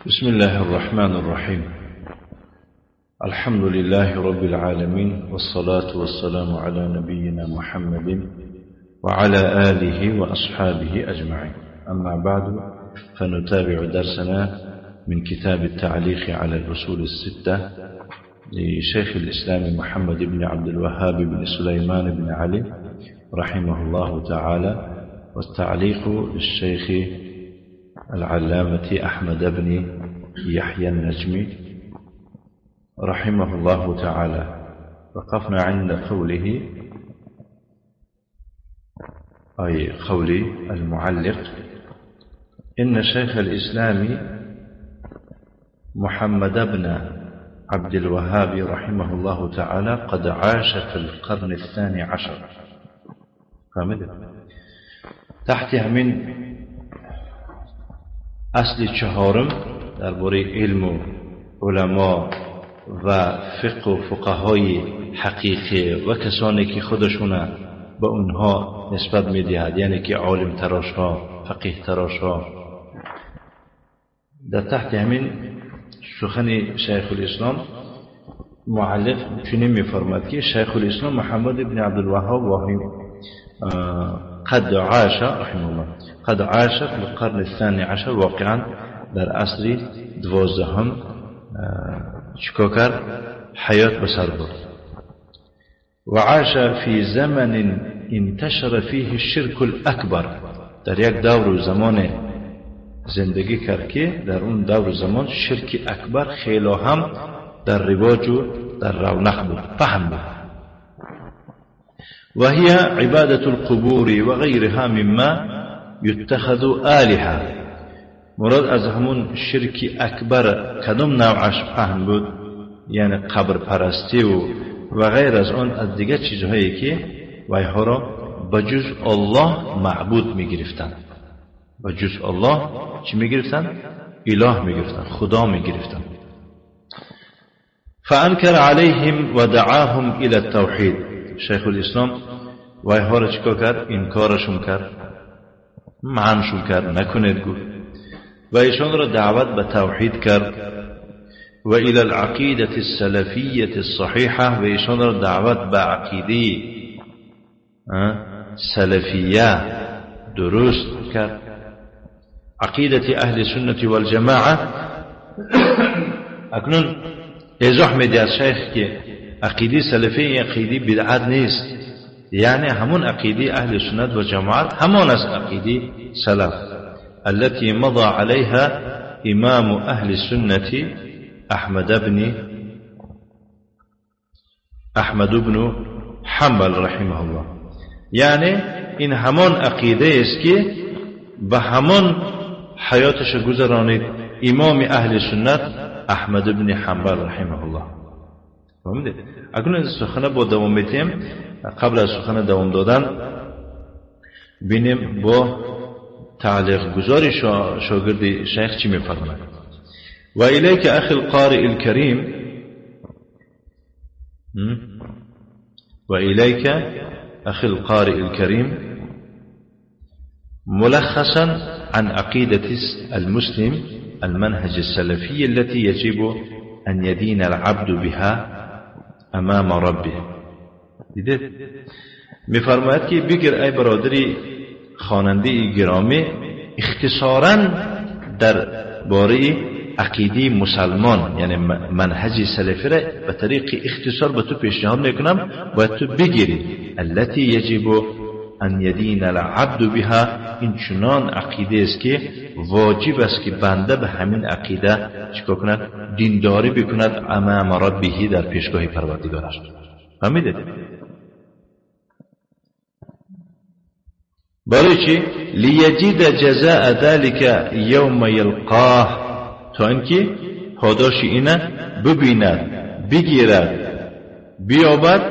بسم الله الرحمن الرحيم. الحمد لله رب العالمين، والصلاة والسلام على نبينا محمد وعلى آله وأصحابه أجمعين. أما بعد، فنتابع درسنا من كتاب التعليق على الأصول الستة لشيخ الإسلام محمد بن عبد الوهاب بن سليمان بن علي رحمه الله تعالى، والتعليق للشيخ العلامة أحمد بن يحيى النجمي رحمه الله تعالى. وقفنا عند قوله، أي قول المعلق: إن شيخ الإسلام محمد بن عبد الوهاب رحمه الله تعالى قد عاش في القرن الثاني عشر. فهمت؟ تحتها من اصل چهارم درباره علم و علما و فقه و فقهای حقیقی و کسانی که خودشون به اونها نسبت میدهد، یعنی که عالم تراش ها، فقیه تراش ها. در تحت همین سخن شیخ الاسلام معلق چنین میفرماد که شیخ الاسلام محمد بن عبدالوهاب قد عاش رحمه الله، قد عاش في القرن الثاني عشر، واقعا در عصر دوازدهم چیکار کرد؟ حیات به سر برد. وعاش في زمن انتشر فيه الشرك الأكبر، در یک دور و زمان زندگی کرد که در اون دور و زمان شرک اکبر خیلی هم در رواج و در رونق بود، فهم بود. وهي عبادة القبور وغيرها مما يتخذ آلهة. مراد از همون شرک اکبر کدوم نوعش فهم بود؟ یعنی قبر پرستی و غیر از آن از دیگه چیزهایی که ویها را بجز الله معبود میگرفتن، بجز الله چی میگرفتن؟ اله میگرفتن، خدا میگرفتن. فانکر علیهم و دعاهم الى التوحید. شیخ الاسلام ویها را چیکار کرد؟ انکارشون کرد، منعشون کرد، نکنید گفت، و ایشان را دعوت به توحید کرد. و الى العقیدة السلفیة الصحیحة، و ایشان را دعوت به عقیده سلفیه درست کرد، عقیدة اهل سنة والجماعة. اکنون ایضاح میده از شیخ که عقیده سلفی عقیده بدعت نیست، یعنی همون عقیده اهل سنت و جماعت همان است عقیده سلف التي مضى عليها إمام أهل السنة أحمد بن حنبل رحمه الله. یعنی این همان عقیده است که به همان حیاتش گذرانید امام اهل سنت احمد بن حنبل رحمه الله. فهمیدید؟ اکنون سخنه با دوام میتیم. قبل از سخنه دوام دادن بینیم با تعلیق گذاری شاگرد شیخ چی میفرماید. و الیک اخی القارئ الکریم، و الیک أخي القارئ الكريم ملخصا عن عقيدة المسلم المنهج السلفي التي يجب أن يدين العبد بها أمام ربه. دیدید؟ میفرماید که بگیر ای برادری خواننده گرامی، اختصارا در باره عقیده مسلمان، یعنی منهج سلفی را به طریق اختصار به تو پیشنهاد میکنم، باید تو بگیری. التي يجب أن يدين العبد بها، این چنان عقیده است که واجب است که بنده به همین عقیده چیکار کند؟ دینداری بکند امام ربه، در پیشگاه پروردگارش. فهمیدید؟ برای چی؟ لیجد جزاء ذلك یوم یلقاه، تا اینکه پاداش اینه ببیند، بگیرد، بیابد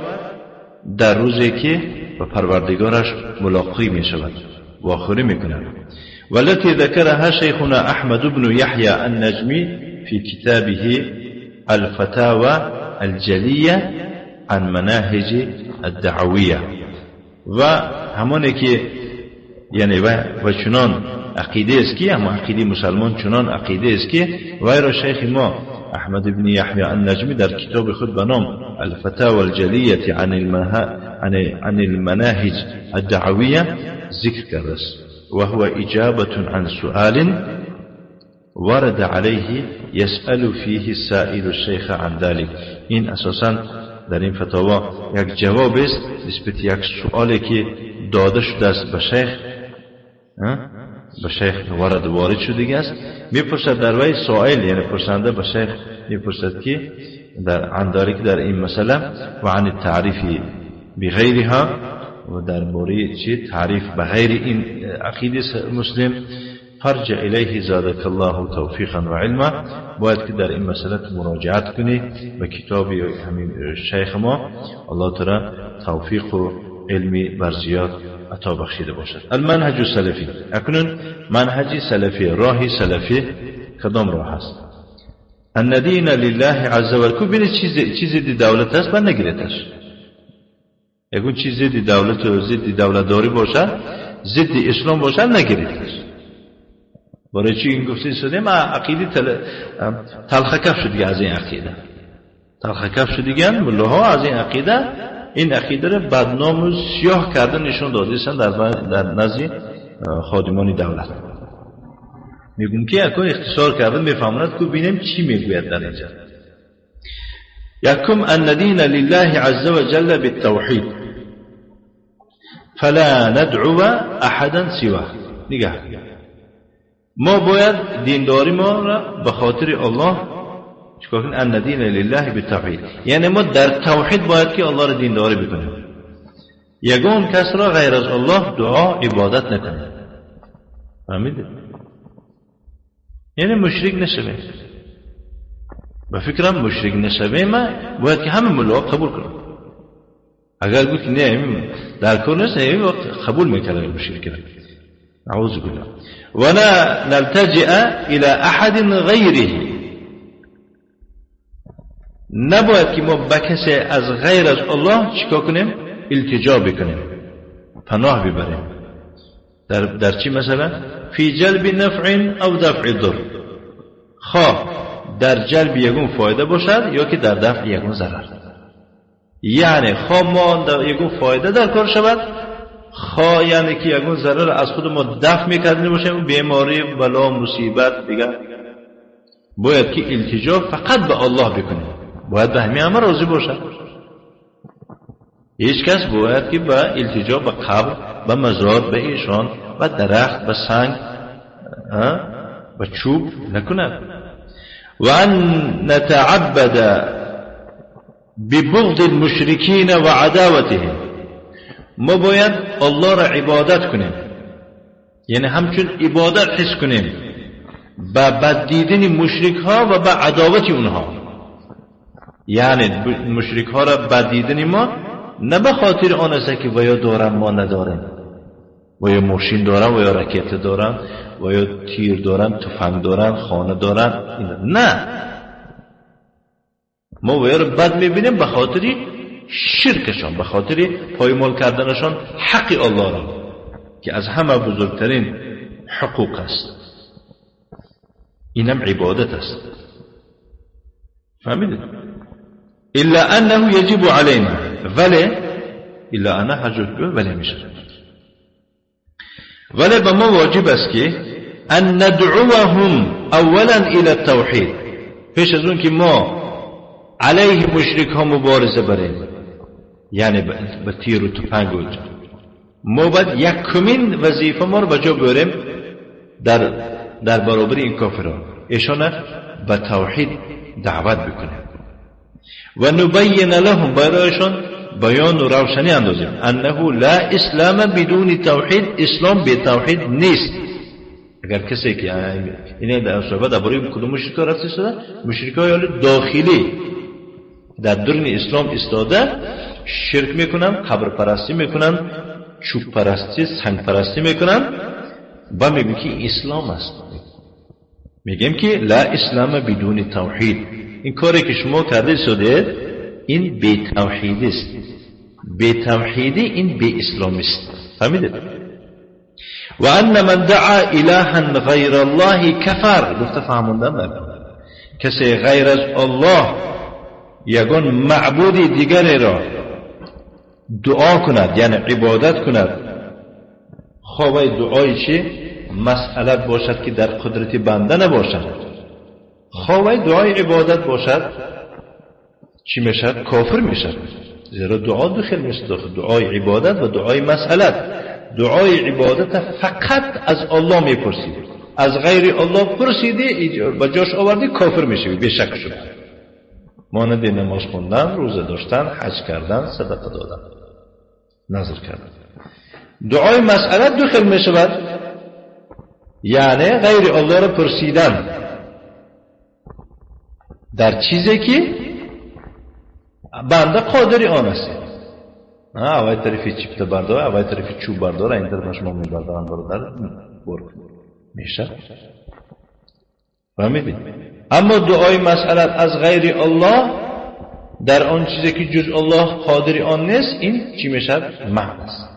در روزی که به پروردگارش ملاقی می شود، واخوری می کند. والتي ذكرها شيخنا أحمد بن يحيى النجمي في كتابه الفتاوى الجلية عن مناهج الدعوية. و همانی که یعنی و چنان عقیده است که اما عقیده مسلمان چنان عقیده است که وی را شیخ ما احمد بن یحیی النجمی در کتاب خود به نام الفتاوى الجلیة عن المناهج الدعوية ذکر کرده است. وهو إجابة عن سؤال ورد عليه يسأل فيه السائل الشيخ عن ذلك. این اساساً در این فتاوا یک جواب است نسبت یک سؤالی که داده شده است به شیخ، به شیخ وارد شده است. میپرسد در وی سائل، یعنی پرسنده به شیخ میپرسد که در عن ذلك در این مسئله و عن التعریف بغیرها و در مورد چی تعریف بغیر این عقیده مسلم. فرجع الیه زادک الله توفیقا و علما. باید که در این مسئله مراجعت کنی به کتاب همین شیخ ما، الله تعالی توفیق و علمی بر زیاد عطا بخشیده باشد. المنهج السلفی. اکنون منهج سلفی، راه سلفی کدام راه است؟ ان دین لله عز وجل. ببینید چیزی دی دولت است و نگیرتش. یکون چیزی دی دولت و ضد دولت داری باشد، ضد اسلام باشد، نگیرتش. برای چی این گفته شده؟ ما عقیده تلخ کف شد دیگه از این عقیده، تلخ کف شد دیگه ملاها از این عقیده، این عقیده را بدنام و سیاه کرده نشون داده در نزد خادمان دولت. میگم که اکو اختصار کرده میفهمند که ببینیم چی میگوید در اینجا. یکم ان دین لله عز وجل بالتوحید فلا ندعو احدا سواه. نگاه، ما باید دینداری ما را به خاطر الله چیکار کنیم؟ ان دین لله بالتوحید، یعنی ما در توحید باید که الله را دینداری بکنیم، یگان کس را غیر از الله دعا عبادت نکنیم. فهمیدید؟ یعنی مشرک نشویم. به فکرم مشرک نشویم ما باید که همه ملا قبول کنیم. اگر گفت نه در کار نیست، نه قبول میکنه مشرک را. اعوذ بالله. ولا نلتجئ الى احد غیره. نباید که ما به کسی از غیر از الله چیکار کنیم؟ التجا بکنیم، پناه ببریم. در چی مثلا؟ فی جلب نفع او دفع ضر. خواه در جلب یگون فایده باشد یا که در دفع یگون ضرر. یعنی خواه ما در یگون فایده در کار شود، خواه یعنی که یگون ضرر از خود ما دفع میکردیم باشیم، بیماری، بلا، مصیبت دیگه. باید که التجا فقط به الله بکنیم، باید به همه امر راضی باشد. هیچ کس باید که به التجا به قبر، به مزار، به ایشان، به درخت، به سنگ، به چوب نکند. و ان نتعبد ببغض المشرکین و عداوتهم. ما باید الله را عبادت کنیم، یعنی همچون عبادت حس کنیم به بد دیدن مشرک ها و به عداوت اونها. یعنی مشرک ها را بد دیدن ما نه به خاطر آن است که ویا دارن ما نداریم، و یا ماشین دارن و یا راکت دارن و یا تیر دارن، تفنگ دارن، خانه دارن، نه، ما ویا را بد میبینیم به خاطر شرکشان، به خاطر پایمال کردنشان حق الله را که از همه بزرگترین حقوق است. اینم عبادت است. فهمیدید؟ الا انه یجب علینا، ولی الا انه حجت ولی میشه، ولی به ما واجب است که ان ندعوهم اولا الى التوحید. پیش از اون که ما علیه مشرک ها مبارزه بریم، یعنی به تیر و تفنگ، ما باید یکمین وظیفه ما رو به جا بیاریم در برابر این کافران، ایشان به توحید دعوت بکنیم و نبین لهم، برایشان بیان و روشنی اندازیم انه لا اسلام بدون توحید، اسلام به توحید نیست. اگر کسی که اینه در صحبت درباره کدوم مشرکا رفته شده، مشرکای داخلی در درون اسلام ایستاده شرک میکنن، قبر پرستی میکنن، چوب پرستی، سنگ پرستی میکنن و میگن که اسلام است. میگیم که لا اسلام بدون توحید. این کاری که شما کرده شده این بی توحید است، بی توحیدی این بی اسلام است. فهمیدید؟ وأن من دعا إلها غير الله كفر. گفته فهموندن کسی غیر از الله یگان معبود دیگری را دعا کند، یعنی عبادت کند، خواه دعای چی؟ مسئلت باشد که در قدرت بنده نباشد، خواه دعای عبادت باشد، چی میشد؟ کافر میشد. زیرا دعا دو خیل میشد، دعای عبادت و دعای مسئلت. دعای عبادت فقط از الله میپرسید، از غیر الله پرسیدی با جاش آوردی کافر میشوی بیشک شد. مانند نماز خوندن، روزه داشتن، حج کردن، صدقه دادن، نظر کردن. دعای مسئله دو خیل میشود، یعنی غیر الله را پرسیدن در چیزی که بنده قادری آن است. اول طرفی چیپته بردار، اول طرفی چوب بردار، این طرف شما میبردارن برادر بر میشه. فهمیدید؟ اما دعای مسئله از غیر الله در آن چیزی که جز الله قادر آن نیست، این چی میشد؟ منع است.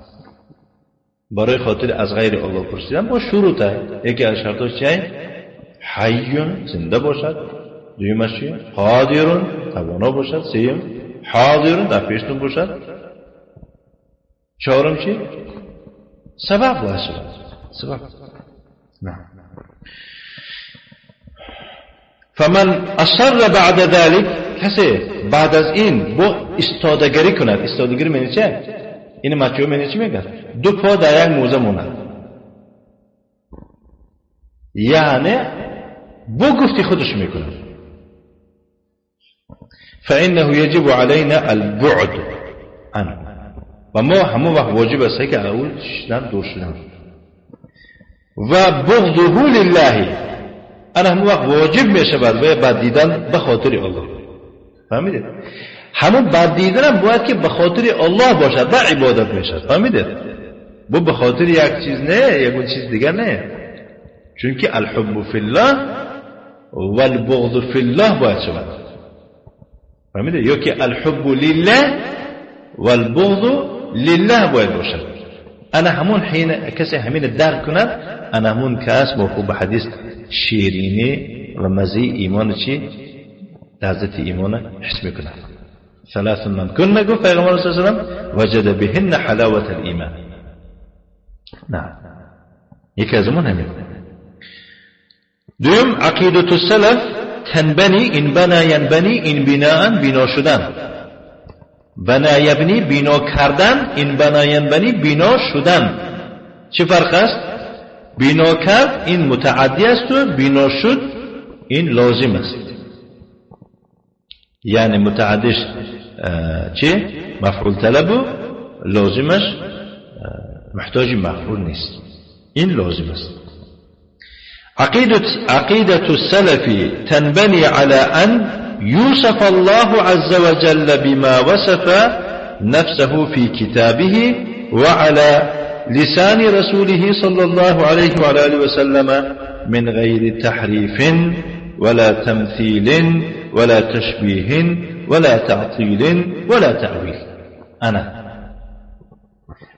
برای خاطر از غیر الله پرسیدن با شروطه. یکی از شرطاش چیه؟ حیون، زنده باشد. دویمش چیه؟ قادرون، توانا باشد. سیم حاضرون، در پیشتون باشد. چهارم چی؟ سبب باید شود. سبب. نه. فمن اصر بعد ذلك، کسی بعد از این با استادگری کند. استادگری معنی چه؟ این مچو معنی چی میگه؟ دو پا در یک موزه موند، یعنی با گفتی خودش میکنه. فإنه يجب علينا البعد عنه. و ما همون وقت واجب است که اول شدن دور شدن و بغضه لله. انا همون وقت واجب میشود و بد دیدن به خاطر الله. فهمیدید؟ همون بد دیدن هم باید که به خاطر الله باشد و عبادت میشد. فهمیدید؟ با به خاطر یک چیز نه، یک چیز دیگر نه، چون که الحب فی الله و البغض فی الله باید شود. فهمیدید؟ یا که الحب لله و البغض لله باید باشد. انا همون حین کسی همین درک کند، انا همون کس موقوف به حدیث شیرینی و مزه ایمان چی؟ لذت ایمان حس میکند. ثلاث من كن گفت پیغمبر صلی الله علیه و سلم وجد بهن حلاوة الایمان. نه، یکی از اون همین. دوم عقیدة السلف تنبنی، این بنا ینبنی، این بناء بنا شدن، بنا یبنی بنا کردن، این بنا ینبنی بنا شدن. چه فرق است؟ بنا کرد این متعدی است و بنا شد این لازم است. یعنی متعدیش چه؟ مفعول طلب و لازمش محتاج مفعول نیست، این لازم است. عقيدة السلف تنبني على أن يوصف الله عز وجل بما وصف نفسه في كتابه وعلى لسان رسوله صلى الله عليه وعلى آله وسلم من غير تحريف ولا تمثيل ولا تشبيه ولا تعطيل ولا تأويل. أنا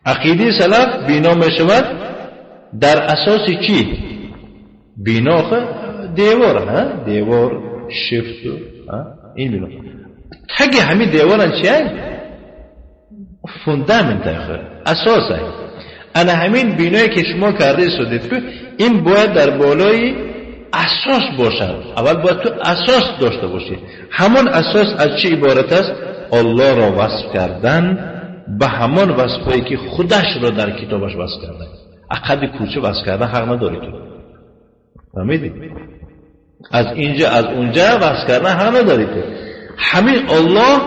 عقيدة سلف بنا میشود در اساس چی؟ بنا دیوار، ها، دیوار شفت، این بنا تگه همین دیوارن چیه؟ فوندامنت اساسه. انا همین بینایی که شما کرده شدید این باید در بالای اساس باشد. اول باید تو اساس داشته باشی. همون اساس از چه عبارت است؟ الله را وصف کردن به همان وصفایی که خودش را در کتابش وصف کرده. عقد کوچه وصف کردن حق نداری تو. فهمیدی؟ از اینجا از اونجا وصف کردن حق نداری تو. همین الله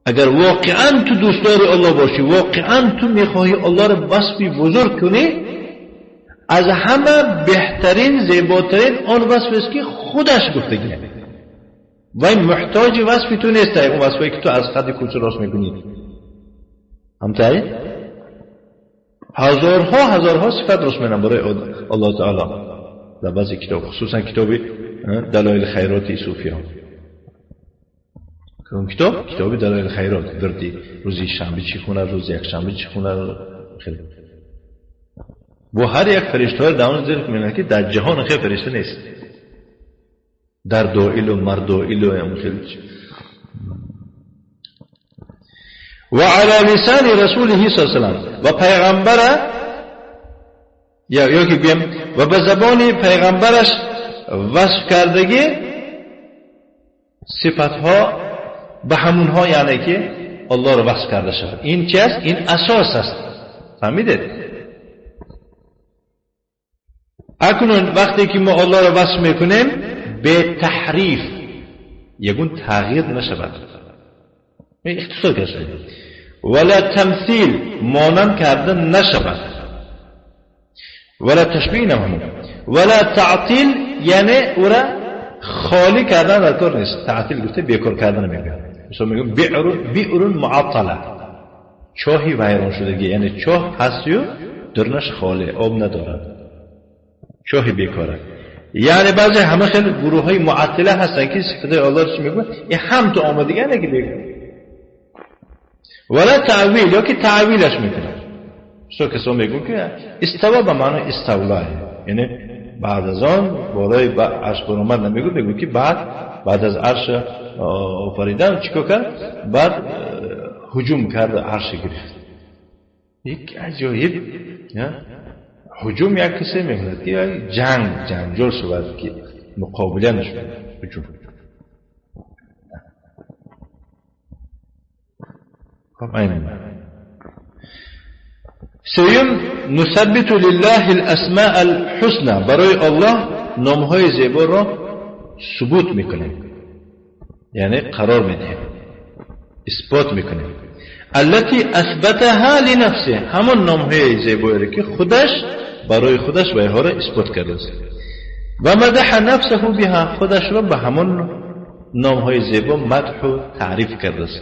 اگر واقعا تو دوستدار الله باشی، واقعا تو میخواهی الله را وصفی بزرگ کنی، از همه بهترین زیباترین آن وصف است که خودش گفتگی و این محتاج وصفی تو نیست. اون وصفی که تو از قد کوچه راست میکنی همتایی هزارها هزارها صفت راست میکنن برای الله تعالی در بعضی کتاب، خصوصا کتاب دلایل خیرات صوفیان. اون کتاب کتاب دلایل خیرات وردی روزی شنبه چی خونه، روزی یک شنبه چی خونه، خیلی با هر یک فرشته ها در اون ذکر می‌کنه که در جهان خیلی فرشته نیست، در دوئل و مردوئل و خیلی. و علی لسان رسوله صلی الله علیه و سلم، و پیغمبر یا که بیم و به زبان پیغمبرش وصف کردگی صفتها به همونها، یعنی که الله رو وصف کرده شد. این چی است؟ این اساس است. فهمیدید؟ اکنون وقتی که ما الله رو وصف میکنیم به تحریف یگون تغییر نشود، اختصار کرده، ولا تمثیل مانند کرده نشود، ولا تشبیه نمون، ولا تعطیل یعنی او را خالی کردن در کار نیست. تعطیل گفته بیکار کردن میگه. مثلا میگم بئر معطله، چاهی ویران شدگی، یعنی چاه هست و درنش خالی، آب ندارد، چاه بیکاره. یعنی بعضی همه خیلی گروه های معطله هستن که صفت الله رو چی میگن، این هم تو آمدگی نه که بیکار. ولا تعویل یا که تعویلش میکنه. مثلا کسا میگن که استوا به معنی استولا، یعنی بعد از آن بالای عرش برآمد نمیگو، میگو که بعد از عرش آفریدن چیکار کرد؟ بعد هجوم کرد، عرش گرفت. یک عجایب هجوم یک کسی میگه که جنگ جنجال شود که مقابله نشود، هجوم. خب این سوم، نثبت لله الاسماء الحسنى، برای الله نامهای زیبا را ثبوت میکنیم، یعنی قرار میدهیم، اثبات میکنیم. التي اثبتها لنفسه، همون نامهای زیبایی که خودش برای خودش و اینها را اثبات کرده است. و مدح نفسه بها، خودش را به همون نامهای زیبا مدح و تعریف کرده است.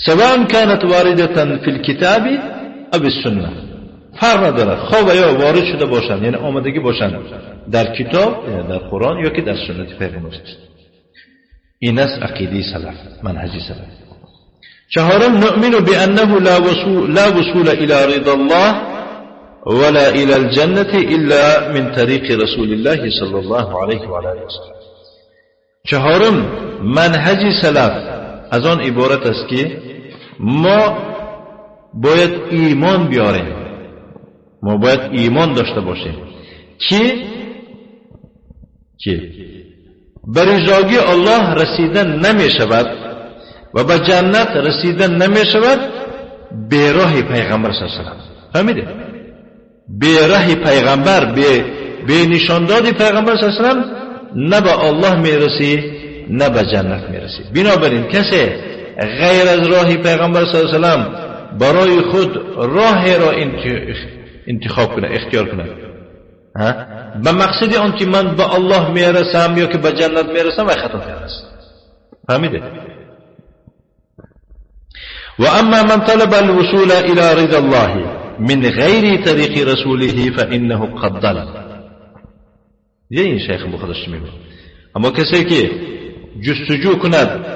سواء كانت واردة في الكتاب او السنه، فرق ندارد خواه یا وارد شده باشند، یعنی آمدگی باشند در کتاب، یعنی در قرآن یا که در سنت پیغمبر است. این است عقیده سلف، منهج سلف. چهارم، نؤمن بأنه لا وصول إلى رضا الله ولا إلى الجنة إلا من طريق رسول الله صلى الله عليه وعلى آله وسلم. چهارم، منهج سلف از آن عبارت است که ما باید ایمان بیاریم، ما باید ایمان داشته باشیم که به رضاگی الله رسیدن نمی شود و به جنت رسیدن نمی شود به راه پیغمبر صلی الله علیه و سلم. فهمیده؟ به راه پیغمبر، به نشانداد پیغمبر صلی الله علیه و سلم نه به الله میرسی نه به جنت میرسی. بنابراین کسی غیر از راه پیغمبر صلی الله علیه و سلم برای خود راه را انتخاب کنه، اختیار کنه، به مقصد آن که من به الله میرسم یا که به جنت میرسم، و خطا کرده است. فهمیده؟ و اما من طلب الوصول الى رضا الله من غیر طریق رسوله فانه قد ضل. این شیخ بخودش میگه اما کسی که جستجو کند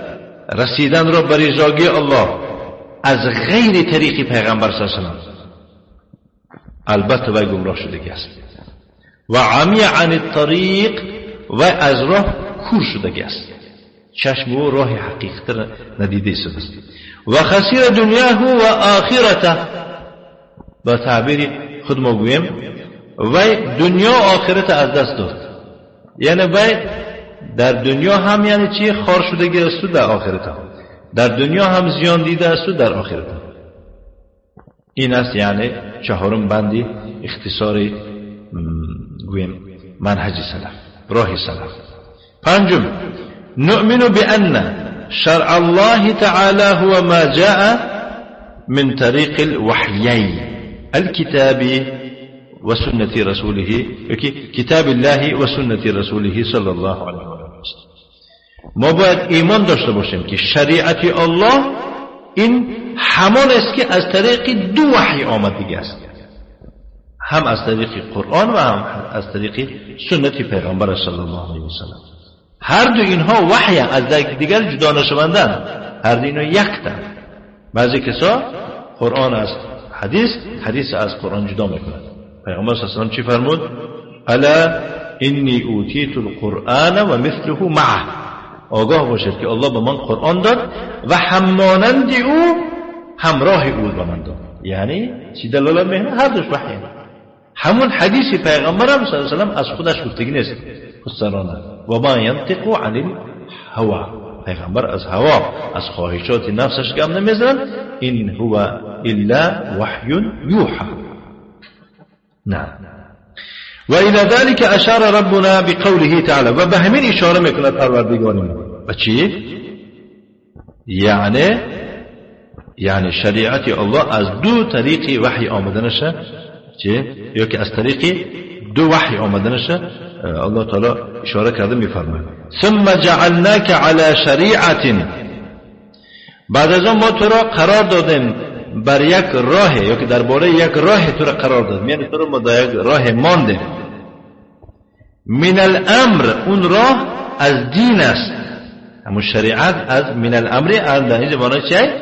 رسیدن را به رضاگی الله از غیر طریق پیغمبر صلی الله علیه و سلم، البته وی گمراه شدگی است. و عمی عن الطریق، و از راه کور شدگی است، چشم او راه حقیقت را ندیده است. و خسیر دنیاه و آخرته، با تعبیر خود ما گوییم وی دنیا و آخرت از دست داد، یعنی وی در دنیا هم یعنی چی خار شدگی است و در آخرت هم، در دنیا هم زیان دیده است و در آخرت هم. این است یعنی چهارم بندی اختصار گویم منهج سلف، راه سلف. پنجم، نؤمن بأن شرع الله تعالى هو ما جاء من طريق الوحيين الكتاب وسنة رسوله، كتاب الله وسنة رسوله صلى الله عليه وسلم. ما باید ایمان داشته باشیم که شریعت الله این همان است که از طریق دو وحی آمدگی است، هم از طریق قرآن و هم از طریق سنت پیغمبر صلی الله علیه و سلم. هر دو اینها وحی از دیگر جدا نشوندن، هر دو اینها یکتن. بعضی کسا قرآن از حدیث، حدیث از قرآن جدا میکنند. پیغمبر صلی الله علیه و سلم چی فرمود؟ الا انی اوتیت القرآن و مثله معه. آگاه باشید که الله به من قرآن داد و همانند او همراه او به من داد. یعنی چی دلالت میکنه؟ هر دوش وحی. همون حدیث پیغمبر هم صلی الله علیه و سلم از خودش گفتگی نیست، خودسرانه. و ما ینطق عن الهوا، پیغمبر از هوا، از خواهشات نفسش گم نمیزنن. این هو الا وحی یوحى. نعم. و الى ذلك اشار ربنا بقوله تعالى. و به همین اشاره میکند پروردگارمون. و چی؟ یعنی شریعت الله از دو طریق وحی آمدنشه، چه؟ یا که از طریق دو وحی آمدنشه الله تعالی اشاره کرده میفرماید ثم جعلناک علی شریعت. بعد از آن ما تو را قرار دادیم بر یک راه، یا که درباره یک راه تو را قرار دادیم، یعنی تو را ما در یک راه ماندیم. من الامر، اون راه از دین است. همون شریعت از من الامر در اینجا معنی چیه؟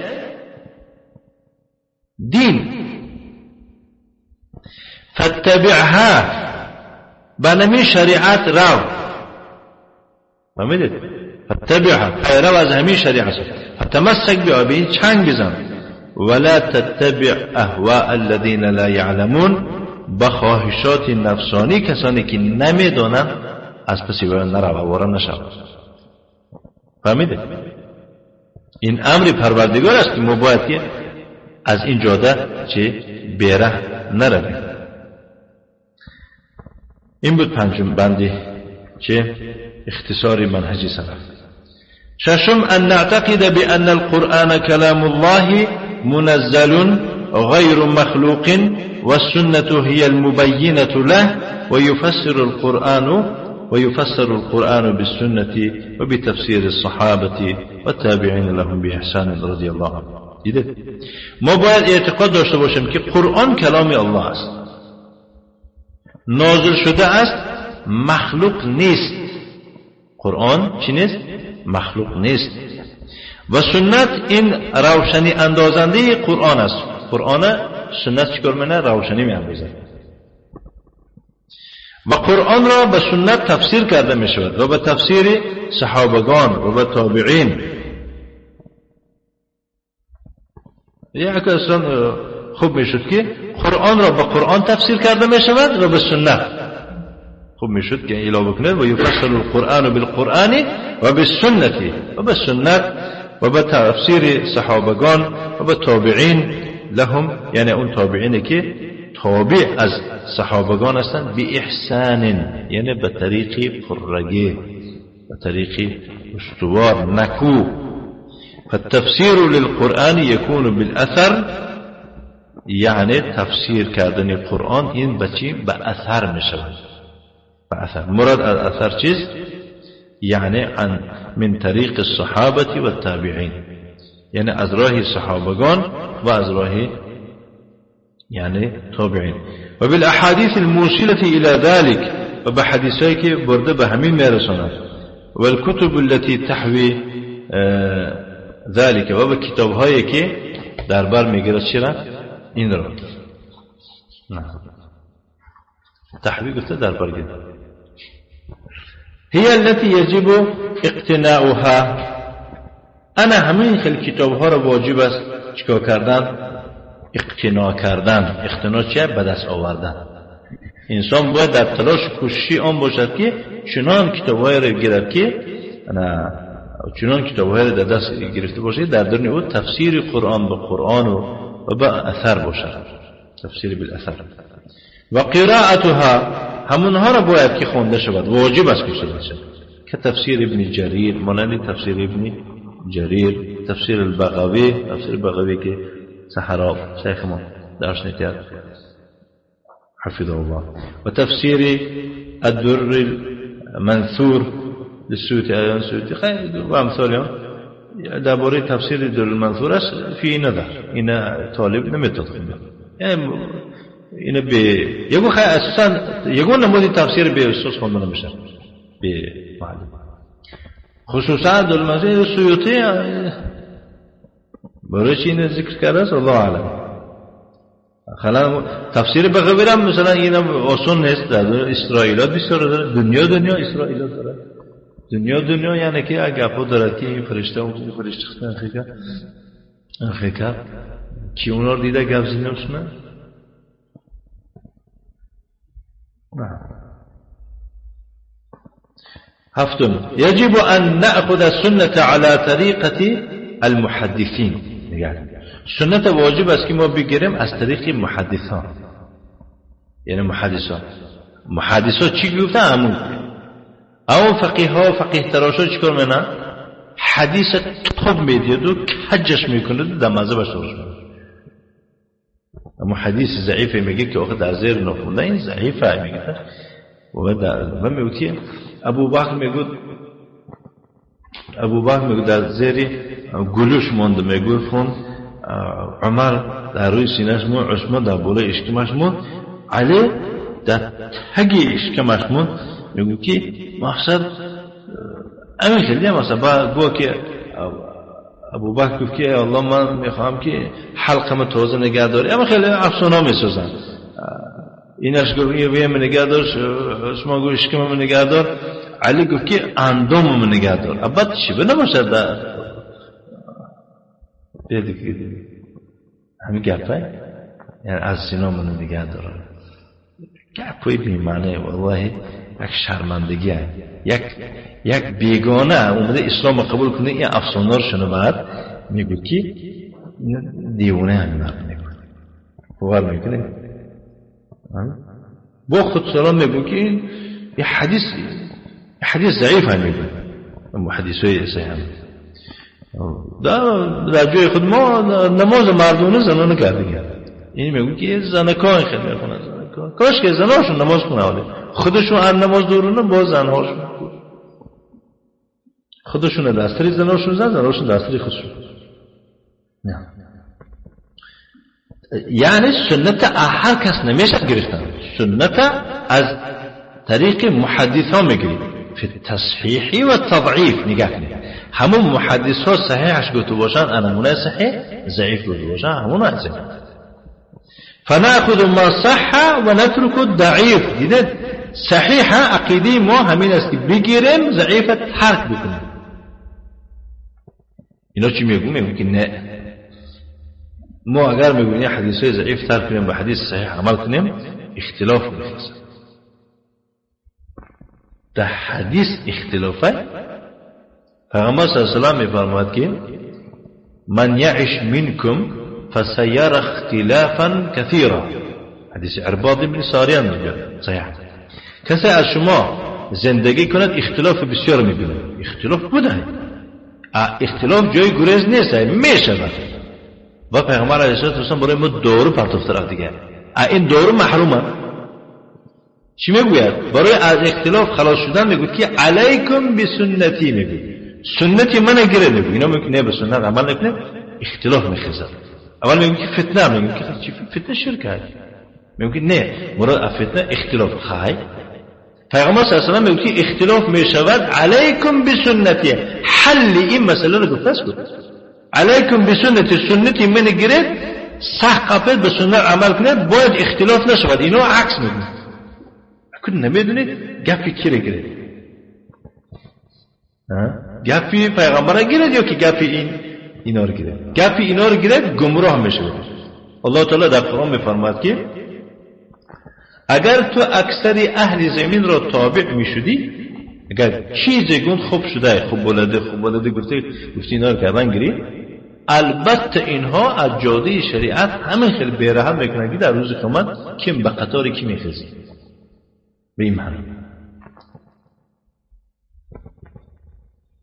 دین. فاتبعها، بنمی شریعت رو. فهمیدید؟ فاتبعها، پیرو از همین شریعت. فتمسک بها، به این چنگ بزن. ولا تتبع اهواء الذين لا يعلمون، با خواهشات نفسانی کسانی که نمیدانند از پس وی نرو، آواره نشو. فهمیدید؟ این امر پروردگار است که ما باید که از این جاده چه بیره نرویم. این بود پنجم بندی چه اختصار منهج سلف. ششم ان نعتقد بان القرآن كلام الله منزل غير مخلوق والسنة هي المبينة له ويفسر القرآن بالسنة وبتفسير الصحابة والتابعين لهم بإحسان رضي الله عنهم. ما باید اعتقاد داشته باشیم که قرآن کلام الله است، نازل شده است، مخلوق نیست. قرآن چی نیست؟ مخلوق نیست. و سنت این روشنی اندازنده قرآن است. قرآن سنت چیکار میکنه؟ روشنی میاندازد. و قرآن را به سنت تفسیر کرده می شود و به تفسیر صحابگان و به تابعین. یک اصلا خوب میشد که قرآن را به قرآن تفسیر کرده می شود و به سنت. خوب میشد که علاوه کنه و یفسر القرآن بالقرآن و بالسنة و به سنت و به تفسیر صحابگان و به تابعین لهم، یعنی اون تابعینی که تابع از صحابگان هستند، به احسان، یعنی به طریق پررگی، به طریق استوار نکو. فالتفسیر للقرآن يكون بالأثر، یعنی تفسیر کردن قرآن این به چی؟ به اثر می شود. به اثر. مراد از اثر چیز؟ یعنی عن من طریق الصحابة والتابعین، یعنی از راه صحابگان و از راه یعنی تابعین. و بالاحادیث الموصلة الى ذلك، و به حدیثایی که برده به همین میرساند. والکتب التي تحوی ذلك، و به کتابهایی که در بر میگیرد چرا؟ این را نه تحوی گفته در بر گیرد. هي التي يجب اقتناؤها. انا همین خیلی کتابها را واجب است چیکار کردن؟ اقتناع کردن. اقتناع چیه؟ به دست آوردن. انسان باید در تلاش کوششی آن باشد که چنان کتابهایی را گیرد که چنان کتابهایی را در دست گرفته باشد در درون او تفسیر قرآن به قرآن و به اثر باشد، تفسیر بالاثر. و قراءتها، همونها را باید که خوانده شود، واجب است که شده شود، که تفسیر ابن جریر، مانند تفسیر ابن جریر، تفسیر البغوی، تفسیر بغوی که سحراب شیخ ما درس نکرد حفظه الله، و تفسیر الدر المنثور للسيوطي، السيوطي خیر و امثال. درباره تفسیر در المنثور است فی نظر، این طالب نمیتونه، یعنی اینه به یگو خیلی اساسا یگو نمودی تفسیر به استاد خوانده نمیشه به معلم، خصوصا در المنثور سیوطی برای چی اینو ذکر کرده است الله اعلم. خلا تفسیر بغوی هم مثلا اینم آسان نیست. اسرائیلات بسیار داره، دنیا دنیا اسرائیلات داره، دنیا دنیا، یعنی که گپا دارد که این فرشته اون فرشته خیکر کی اونا رو دیده گپ زنده اسمه؟ نه. هفتم، يجب أن نأخذ السنة على طريقة المحدثين. سنت واجب است که ما بگیریم از طریق محدثان. یعنی محدثان، محدثان چی گفتن؟ همون اون فقیه ها، فقیه تراشا چیکار میکنن؟ حدیث توب میدید و کجش میکنه در مذهبش درست میکنه. اما حدیث ضعیفه میگه که آخه در زیر نخونده این ضعیفه میگه. و میگه که ابوبکر میگه، ابوبکر میگه در زیر گلوش مونده، میگه خون عمر در روی سینه‌اش موند، عثمان در بالای اشکمش موند، علی در تگی اشکمش موند. میگه که مقصد همین خیلی مثلا با گو که ابوبکر گفت که الله من میخوام که حلقم تازه نگه داری، اما خیلی افسانه میسازن. اینش گفت این نگه دار، عثمان گفت اشکمم نگه دار، علی گفت که اندامم نگه دار. بعد چی به نباشد در همین گپه، یعنی از سینامون نگه داره. گپای بی‌معنی والله، یک شرمندگی، یک بیگانه اومده اسلام قبول کنه این افسانه رو شنود، میگه که دیوانه همین مرد میگه، باور میکنه با خود سلام میگه که این حدیث حدیث ضعیف هم میگه، اما حدیث های صحیح هم در جای خود ما نماز مردونه زنانه کرده. این میگه که زنکان خیلی میخونن، زنکان کاش که زناشون نماز خونه، خودشون هر نماز دورونه با زنهاشون، خودشون دستری زناشون زن، زناشون دستری خودشون. نه یعنی سنت هر کس نمیشه گرفتن، سنت از طریق محدث ها میگیرید فی التصحیح و تضعیف. نگاه کنید همون محدث ها صحیحش گفته باشن انمونه صحیح، ضعیف گفته باشن همون ضعیف. فنأخذ ما صح و نترک الضعیف. دیدید صحیح عقیده ما همین است که بگیریم ضعیف ترک بکنیم. اینا چی میگو؟ میگو که نه، ما اگر میگوییم حدیث های ضعیف ترک کنیم و حدیث صحیح عمل کنیم اختلاف میخیزد. در حدیث اختلافه. پیغمبر صلی الله علیه و سلم میفرماید که من یعش منکم فسیر اختلافا کثیرا. حدیث عرباض بن ساریان میگه صحیح. کسی از شما زندگی کند اختلاف بسیار میبینه. اختلاف بوده، اختلاف جای گریز نیست، میشود. و پیغمبر علیه السلام برای ما دارو پرتوفته رفت دیگه، این دارو محرومه. چی میگوید؟ برای از اختلاف خلاص شدن میگوید که علیکم بسنتی، میگوید سنتی من گیره. میگوید اینا میگه نه به سنت عمل نکنه، اختلاف میخیزد. اول میگه که فتنه، میگه که فتنه شرک هست، میگه نه مراد از فتنه اختلاف. خواهی پیغمبر صلی الله علیه و سلم میگه که اختلاف میشود، علیکم بسنتی. حل این مسئله رو گفته است، علیکم بسنتی، سنتی من گیرید صح قبل به سنت عمل کنید، باید اختلاف نشود. اینا عکس میگه، کن نمیدونید گپی کی رو گیرید، گپی پیغمبر گیرید یا که گپی این اینا رو گیرید؟ گپی اینا رو گیرید گمراه میشه. الله تعالی در قرآن میفرماید که اگر تو اکثر اهل زمین را تابع میشدی، اگر چیزی گون خوب شده، خوب بلده، خوب بلده گفتی اینا رو کردن گیری، البته اینها از جاده شریعت همین خیلی بی‌رحم میکنن که در روز قیامت کیم به قطار کی میخیزی. به این معنی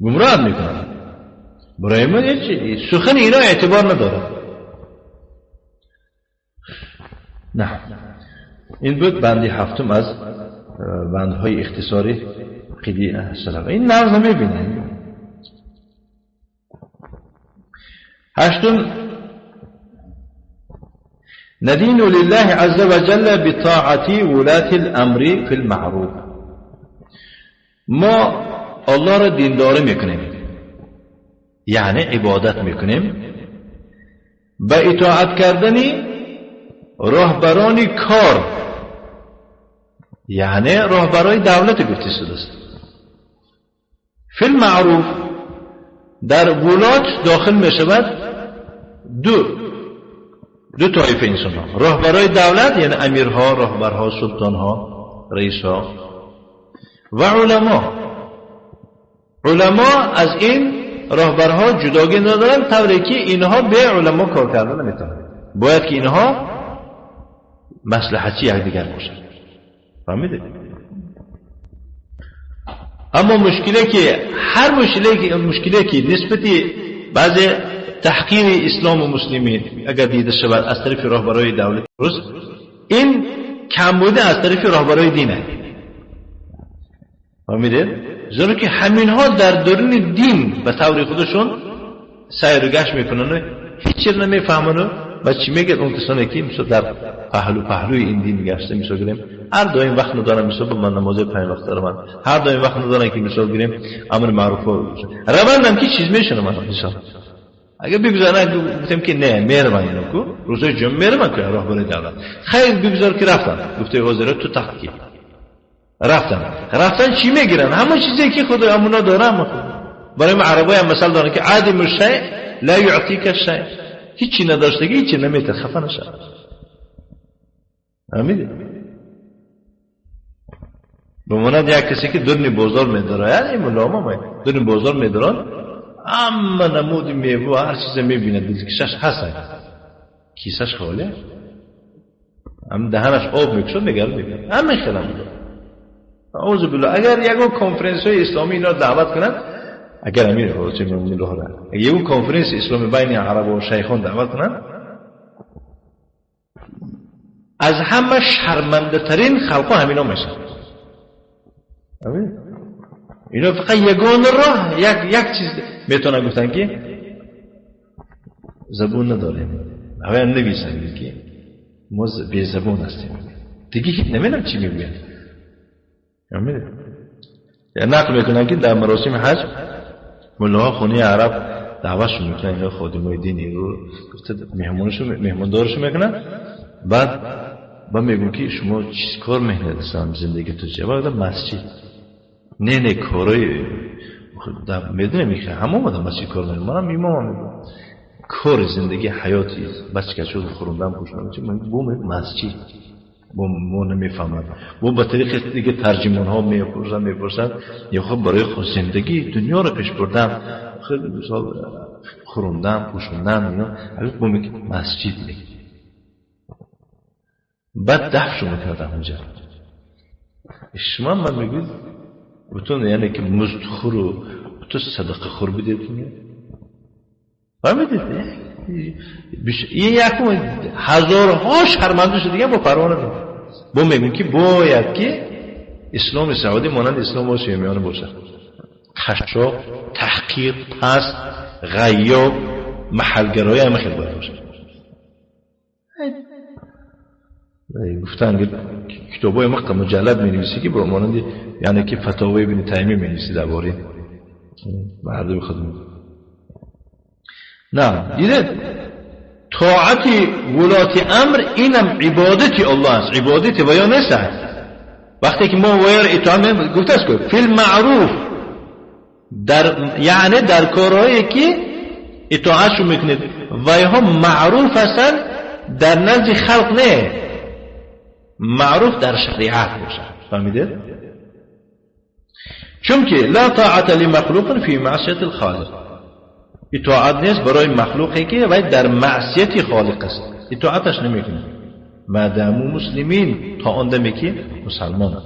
گمراه میکنن. برای من سخن اینا اعتبار نداره. نه، این بود بندی هفتم از بندهای اختصاری عقیده سلف. این نقض نمیبینه. هشتم، ندین لله عز وجل بطاعة ولاة الامر فی المعروف. ما الله را دینداری میکنیم، یعنی عبادت میکنیم به اطاعت کردن роҳбарони кор яъне роҳбарои давлати гуфта шудааст فی المعروف در ولات داخل می شود دو طایفه انسان ها راهبرای دولت یعنی امیرها راهبرها سلطانها رئیسها و علما. علما از این راهبرها جداگی ندارن طوری که اینها به علما کار کردن نمیتونن. باید که اینها مصلحتی یکدیگر باشند. فهمیدید؟ اما مشکله که هر مشکله که نسبتی بعض تحقیر اسلام و مسلمین اگر دیده شود از طرف راهبرای دولت روس این کمبود از طرف راهبرای دینه. فهمیدید؟ زیرا که همینها در درون دین به طور خودشون سیر و گشت میکنن و هیچ چیز نمیفهمن و چی میگه اون کسانی که مثلا در پهلوی این دین گشته مثلا گیریم هر دائم وقت ندارن مثلا به من نماز 5 وقت دارم هر دائم وقت ندارن که مثلا گیریم امر معروف روندم که چیز میشنه من مثلا اگه بگذارن گفتم که نه میرم اینو کو روزای جمعه میرم که راهبر دولت خیر بگذار که رفتن گفته وزارت تو تحقیق رفتن چی میگیرن همون چیزی که خود امونا دارن. برای ما عربای هم مثال دارن که عادم الشیء لا یعطیک الشیء هیچی نداشتگی هیچی نمیته خفه نشه. فهمیدی؟ به مانند یک کسی که درنی بازار میداره یعنی ملا ما درنی بازار میدارن اما نمود میوه هر چیز میبینه دلکشش هست کیسش خالی هم دهنش آب میکشد نگر میکنه همه خیلی میداره. اعوذ بالله اگر یگو کنفرانس های اسلامی اینا دعوت کنند اگر امیر حضرت مؤمنین را اگر یگو کنفرانس اسلامی بین عرب و شیخان دعوت کنند از همه شرمنده ترین خلقا همینا میشن. اینا فقط یگان راه یک چیز میتونن گفتن که زبون نداریم اولا نویسن که ما بی زبون هستیم دیگه هیچ نمیدونم چی میگوین. نقل میکنن که در مراسم حج ملاها خونه عرب دعوتشون میکنن اینا خادمای دینی رو گفته مهماندارشون میکنن بعد با میگن که شما چیز کار میکنید اصلا زندگی تو چیه؟ بعد مسجد نه کارای میدونم میخوام همه اومدم مسجد کار میکنم منم امامم میگم کار زندگی حیاتی بچه کچو خوردن پوشیدن چی من بوم مسجد ما نمیفهمم و به طریق دیگه ترجمان ها میپرسن یا خب برای خود زندگی دنیا رو پیش بردن خیلی مثال خوردن پوشوندن اینا البته با میگه مسجد میگه بعد دفع میکردم اونجا شما من میگید بتون یعنی که مزد خور و تو صدقه خور بدید فهمیدید؟ این یکم هزارها شرمنده شد دیگه با پروا ندارم. با میگم که باید که اسلام سعودی مانند اسلام آسیای میانه باشه خشاب تحقیر پست غیاب محلگرایی همه خیلی باید باشه. گفتن کتابای مقطع مجلد می نویسی که با مانند یعنی که فتاوی ابن تیمیه می نویسی درباره مردم خودمون. نه دیدید طاعت ولات امر اینم عبادت الله است عبادت و یا نیست. وقتی که ما ویر اطاعت گفته است که فی المعروف در یعنی در کارهایی که اطاعتشون میکنید و ها معروف هستند در نزد خلق نه معروف در شریعت باشه. فهمیدید؟ چون که لا طاعت لمخلوق فی معصیت الخالق اطاعت نیست برای مخلوقی که باید در معصیت خالق است اطاعتش نمیکنه ما داموا مسلمین تا آن دمی که مسلمان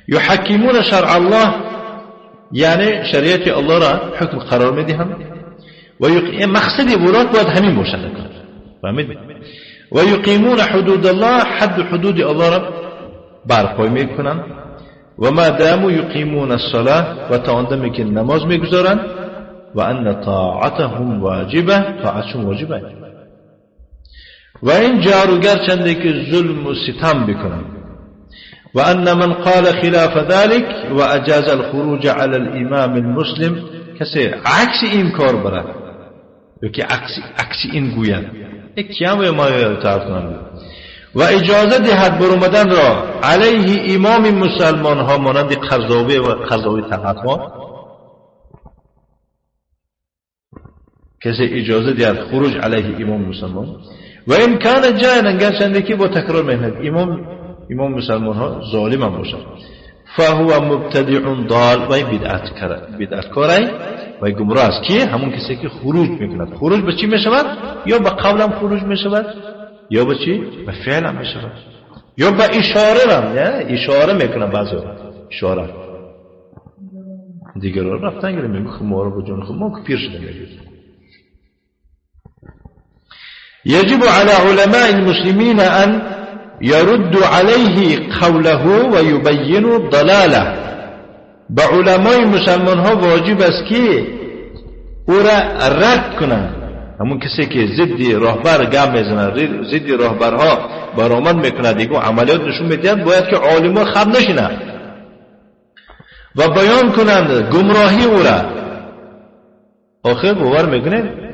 یحکمون شرع الله یعنی شریعت الله را حکم قرار میدهند و مقصد ولات باید همین باشد. فهمید؟ و یقیمون حدود الله حد حدود الله را برپای میکنند و ما داموا یقیمون الصلاه و تا آن دمی که نماز میگذارند و ان طاعتهم واجبه طاعتشون واجبه و این جارو گرچنده که ظلم و ستم بکنند و ان من قال خلاف ذلك و اجاز الخروج على الامام المسلم کسی عکس این کار برد یا که عکس این گوید کیم و ما اطاعت کنند و اجازه دهد برآمدن را علیه امام مسلمان ها مانند قرضاوی و قرضاوی تقطها، کسی اجازه دهد خروج علیه امام مسلمان و امکان جاینا، گرچنده که با تکرار مهنت امام مسلمان ها ظالم هم باشد، فهو مبتدع ضال و بدعتکار و گمراه است. که همون کسی که خروج میکند، خروج به چی میشود؟ یا به قولم خروج میشود، یا به چی؟ به فعلم میشود، یا به اشاره هم، اشاره میکنم بعضی اشاره دیگر رو رفتن گیره میگه خب ما رو به جان خود ما که پیر شده میگه. يجب على علماء المسلمين أن يردوا عليه قوله ويبينوا ضلاله. به علمای مسلمان ها واجب است که او را رد کنند. همون کسی که ضد راهبر گم میزند، ضد راهبرها برآمد میکند، دیگه عملیات نشون میدهند، باید که عالما خب نشینند و بیان کنند گمراهی او را. آخر باور میکنید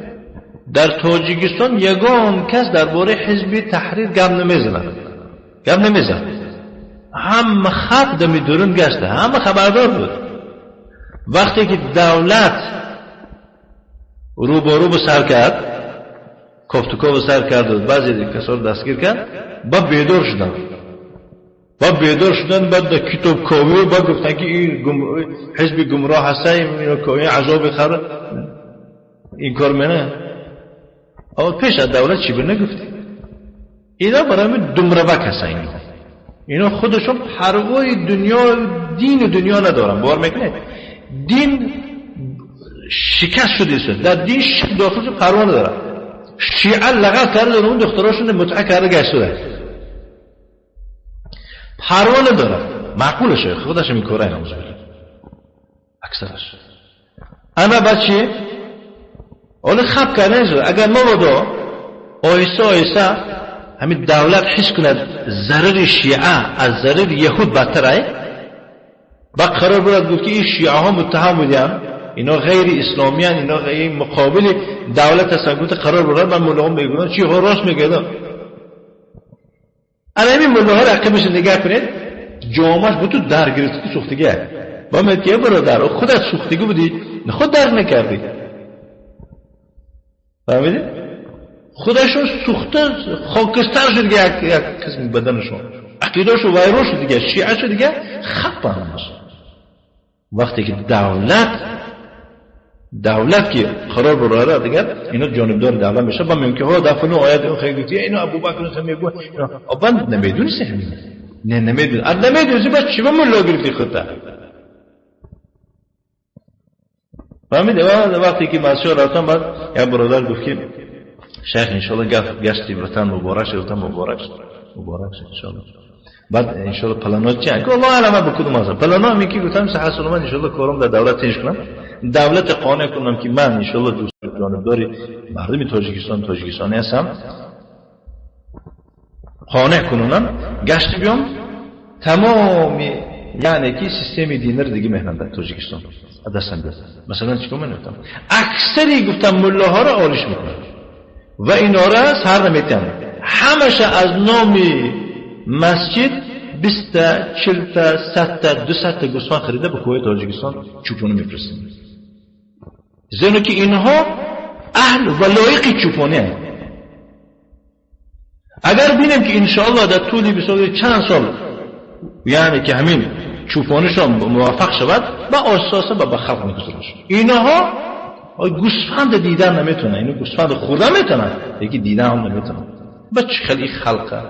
در تاجیکستان یگان کس درباره حزب تحریر گم نمیزند، گم نمیزند. همه خب دمی درون گشته، همه خبردار بود. وقتی که دولت رو با رو به سر کرد، کافتوکا به سر کرد و بعضی کسا رو دستگیر کرد، بعد بیدار شدن، بعد بیدار شدن، بعد در کتاب کاوی و بعد گفتن که این حزب گمراه هسته، این عذاب خر این کار منه. اما پیش از دولت چی به نگفتی؟ اینا برای من دمروک هستن، اینا خودشون پروای دنیا، دین دنیا ندارن. باور میکنه دین شکست شده است، در دین شک داخل شده، پروا ندارن. شیعه لغت کرده داره، اون دختراشون متعه کرده گشته، پروا ندارن. معقولشه خودش میکره اینا اکثرش. اما بچه حالا خب کرده شده. اگر ما بادا آیسته آیسته همین دولت حس کند ضرر شیعه از ضرر یهود بدتره، بعد قرار برد گفت که این شیعه ها متهم بودن، اینا غیر اسلامی هن، اینا غیر مقابل دولت هستن، گفت قرار برد من ملاها میگونن چی ها راست میگه. الان همین ملاها رقیبش نگاه کنید، جامعش بود تو در گرفت که سوختگی با من که برادر خودت سوختگی بودی، خود درک نکردی، فهمیدی؟ خودشون سوخته خاکستر شد دیگه، یک قسم بدنشون عقیده‌شون وایرون شد دیگه، شیعه شد دیگه، خپ همش. وقتی که دولت که قرار براره دیگه اینا جانبدار دولت میشه، با ممکنه ها در فلان آیت اون خیلی گفتی اینا ابوبکر هم میگه، اینا نمیدونی همین، نه نمیدونی، نمیدونی بس چی به ملا گرفتی خودت، فهمیدی؟ وقتی که مسجد رفتم، بعد یک برادر گفت که شیخ انشالله گشتی وطن مبارک شد، وطن مبارک شد، مبارک شد انشالله. بعد انشالله پلانات چی؟ که الله اعلم به کدوم هستم. پلانا همی که گفتم صحت سلامت انشالله کارم در دولت تنش کنم، دولت قانع کنم که من انشالله دوست جانبدار مردم تاجیکستان تاجیکستانی هستم، قانع کنم گشت بیام تمام، یعنی که سیستم دینر دیگه مهمن در تاجیکستان دستم بیاد. مثلا چیکار من گفتم اکثری گفتم ملاها را آلیش میکنن و اینا را سر نمیتن، همش از نام مسجد 20 تا 40 تا 100 تا 200 تا گوسفند خریده به کوه تاجیکستان چوپونه میفرستن، زیرا که اینها اهل و لایق چوپانه هستند. اگر بینیم که انشاءالله در طول 20 چند سال یعنی که همین چوپانشان موفق شود، با اساسا به خلق میگذارنش. اینها گوسفند دیدن نمیتونن، اینو گوسفند خوردن میتونن، یکی دیدن هم نمیتونن. با چه خیلی خلقه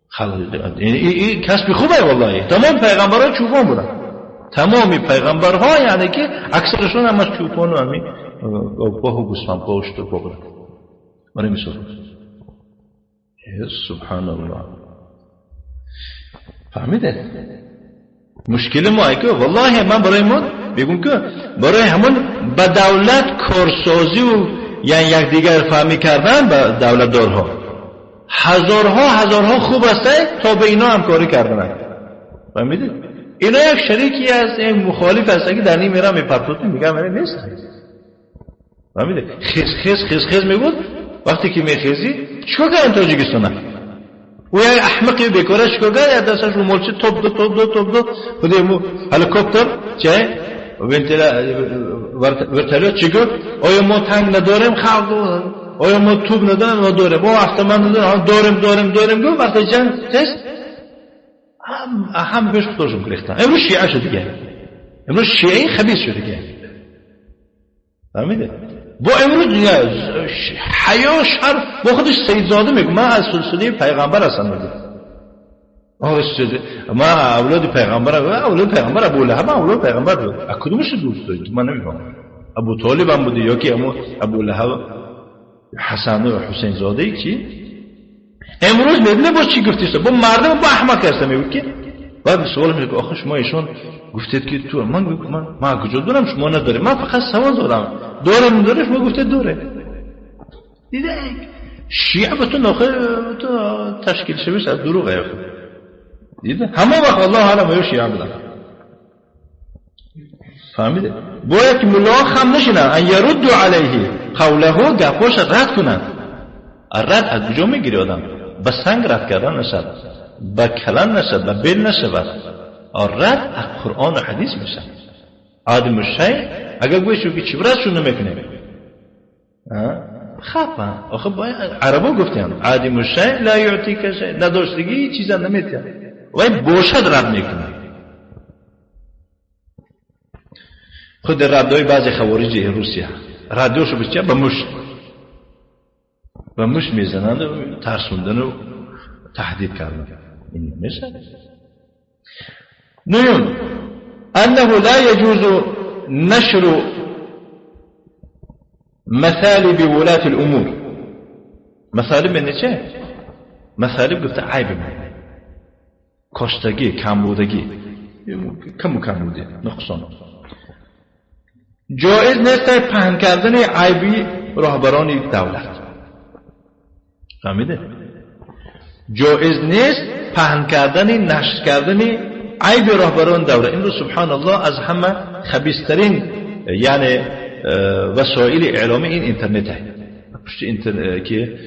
خلق این کسب خوبه والله. تمام پیغمبرها چوپان بودن، تمام پیغمبرها یعنی که اکثرشون هم از چوپان و همین گاوپاه و گوسفندپا و شترپا بودن. برای مثال سبحان الله. فهمیده مشکل ما که والله من برای ما بگم که برای همون به دولت کارسازی و یعنی یکدیگر فهمی کردن به دولت دارها هزارها هزارها خوب است تا به اینا همکاری کردن. فهمیدید؟ اینا یک شریکی است، یک مخالف است که در نیم میرم میپرتوت میگم من نیست. فهمیدید؟ خیز خیز خیز خیز میگود، وقتی که میخیزی چیکار کردن تاجیکستان؟ او یک احمقی بیکاره چیکار کرد؟ یک دستش رومالچه توپ داد توپ داد توپ داد خود مو هلیکوپتر چه ورتلوت چی گفت؟ آیا ما تنگ نداریم؟ خلق آیا ما توپ نداریم؟ ما داریم. ما افطمن نداریم؟ داریم داریم داریم. گفت وقتی جنگ تست هم پیش خودشون گرفتن. امروز شیعه شد دیگه. امروز شیعه خبیث شد دیگه. فهمیده؟ با امروز حیا شرف با خودش سیدزاده میگه من از سلسله پیغمبر هستم میگه. ما اولاد پیغمبر، اولاد پیغمبر ابو لهب، اولاد پیغمبر بود. از کدومش دوست دارید؟ من نمیفهمم. ابو طالب هم بوده یا که ابو لهب، حسن و حسین زاده کی؟ امروز میبینه با چی گفتی؟ با مردم با احمق هستم میگه که بعد سوال میشه که آخه شما ایشون گفتید که تو من کجا دونم شما نداره، من فقط سوال دارم، داره نداره شما گفتید داره. دیده شیعه به تو آخه تو تشکیل شویش از دروغه. دیده همه وقت الله عالم یا شیعه بودن. فهمیده؟ باید که ملا خم نشینن ان یرد علیه قوله، گپاش رد کنن. رد از کجا میگیری آدم؟ به سنگ رد کردن نشد، به کلم نشد، به بل نشود. رد از قرآن و حدیث میشه. آدم الشیء اگر گویشو که چی برد نمیکنه. خفه آخه باید عربا گفتن عادم الشیء لا یعطیک شیء، نداشتگی چیزا نمیتیه وای باشد رد میکنه. خود ردای بعضی خوارج روسیه ردیاشو به چه؟ به مش، به مش میزنند و ترسوندن و تهدید کردن. این نمیشه. نیم انه لا يجوز نشر مثالب ولاة الامور. مثالب من چه؟ مثالب گفته عیب من، کاشتگی، کمبودگی، کم و کمبودی، نقصان. جایز نیست پهن کردن عیبی راهبران دولت. فهمیده؟ جایز نیست پهن کردن، نشر کردن عیب راهبران دولت. این رو سبحان الله از همه خبیث‌ترین یعنی وسایل اعلامی این اینترنت هست. پشت اینترنت که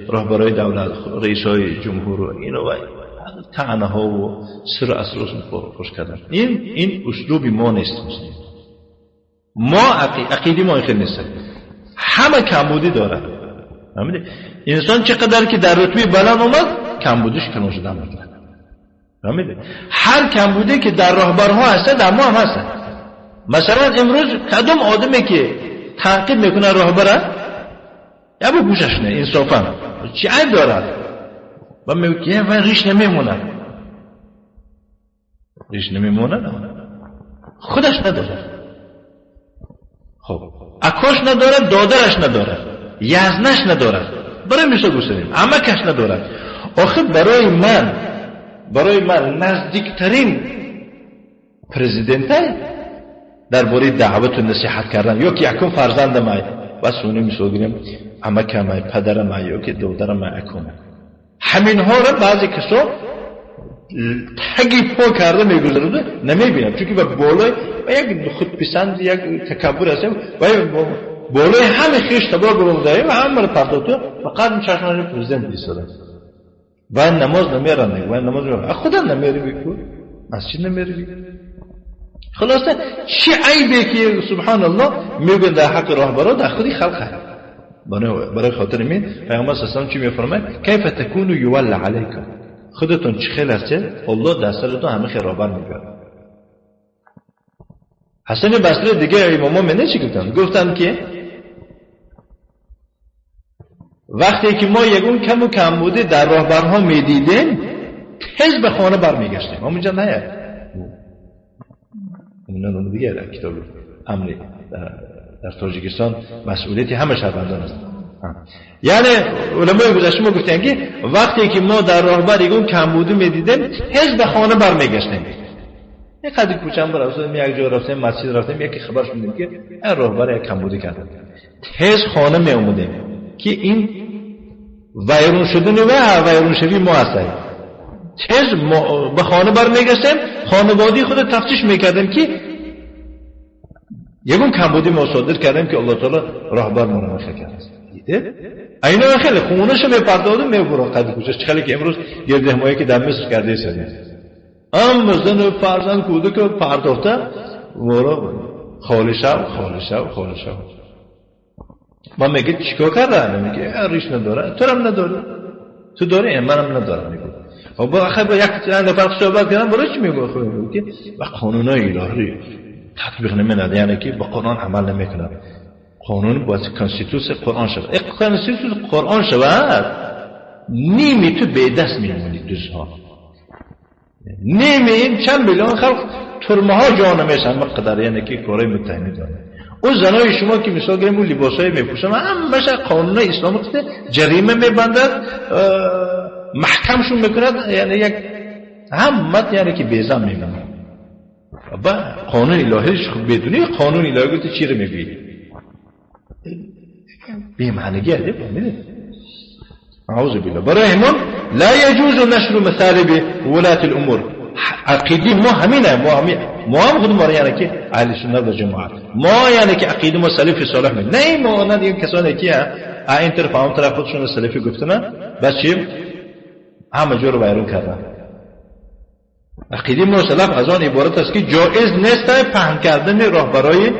راهبرای دولت، رئیسای جمهور و اینو طعنه ها و سر اسرارشون خوش کردن. این اسلوب ما نیست. ما عقیده ما این نیست. همه کمبودی داره. فهمیدی؟ انسان چقدر که در رتبه بلند اومد کمبودیش کم شدن میکنه. فهمیدی؟ هر کمبودی که در راهبرها هست در ما هم هست. مثلا امروز کدوم آدمی که تنقید میکنه راهبره یا با گوشش نه، انصافا چی عیب دارد؟ و میگه و ریش نمیمونه، ریش نمیمونه، خودش نداره. خب اکاش نداره، دادرش نداره، یزنش نداره، برای میشه گوشتیم عمکش نداره. آخه برای من نزدیکترین پرزیدنت درباره دعوت و نصیحت کردن یا که یکم فرزند مای و سونی میسوگیریم عمکم پدرم یا که دادرم اکم، همین ها را بعضی کسا تگی پا کرده میگذارند نمیبینم، چون که به بالای و یک خودپسند یک تکبر هستیم و بالای همه خیش تبار برونده و همه را پرداخته فقط این چشمان پرزیدنت ایستاده و نماز نمیرن و نماز نمیرن خدا نمیری بیکو مسجد نمیری بیکو. خلاصه چه عیبه که سبحان الله میگن در حق راهبرا در خودی خلق. برای خاطر من پیامبر صلی الله علیه و چی میفرماید؟ کیف تکونو یول علیکم، خودتون چه خیل هستید الله در سرتون همه خیر راهبر میگه. حسن بصری دیگه اماما منه چی گفتن؟ گفتن که وقتی که ما یگون کم و کم بوده در راهبرها میدیدیم تز به خانه برمیگشتیم. همونجا نه اون دیگه در کتاب امری در تاجیکستان مسئولیت همه شهروندان است. یعنی علمای گذشته ما گفتن که وقتی که ما در راهبر یگون کمبودی میدیدیم تز به خانه برمیگشتیم. یک قدر کوچم برفتیم، یک جا رفتیم، مسجد رفتیم، یکی خبر شدیم که این راهبر یک کمبودی کرد. تز خانه می اومدیم که این ویرون شدن و ویرون شوی ما هست. تز به خانه برمیگشتیم، خانوادی خود تفتیش میکردیم که یکون کمبودی ما صادر کردیم که الله تعالی راهبر ما رو مخه کرد. دیده؟ اینا خیلی خونشو میپردازم میبره قد کوچش خیلی که امروز گرده همایی که در مصر کرده سدید. ام زن و فرزند کودک پرداخته ورا خالی شو خالی شو خالی شو. من میگه چیکار کردم؟ میگه ریش نداره، تو هم نداره، تو داری منم ندارم. میگه خب آخه با یک چند نفر صحبت کردم برای چی میگه؟ خب میگه با قانونای الهی تطبیق نمی‌کند، یعنی که با قرآن عمل نمی‌کند. قانون باید constitution قرآن شود. Constitution قرآن شود نیمی تو به دست میمونی دوزها، نیمی این چند میلیون خلق ترمه ها جا نمیشن مقدر، یعنی که کارای متهمی داره. اون زنای شما که مثال گریم اون لباسای میپوشن همش قانون اسلام که جریمه میبندد، محکمشون میکند، یعنی یک همت یعنی که بیزن میبندد. با قانون الهیش خوب بدونی، قانون الهی گفته چی رو میگی؟ بی معنیگی هده فهمیده. اعوذ بالله. برای همون لا يجوز نشر مثالب ولاة الامور. عقیده ما همینه، ما هم خود ما یعنی که اهل سنت و جماعت، ما یعنی که عقیده ما سلف صالح می نه ما نه دیگه کسانی که این طرف اون طرف خودشون سلفی گفتن بس چی همه جور ویرون کردن. عقیده ما سلف از آن عبارت است که جایز نیست پهن کردن راهبرای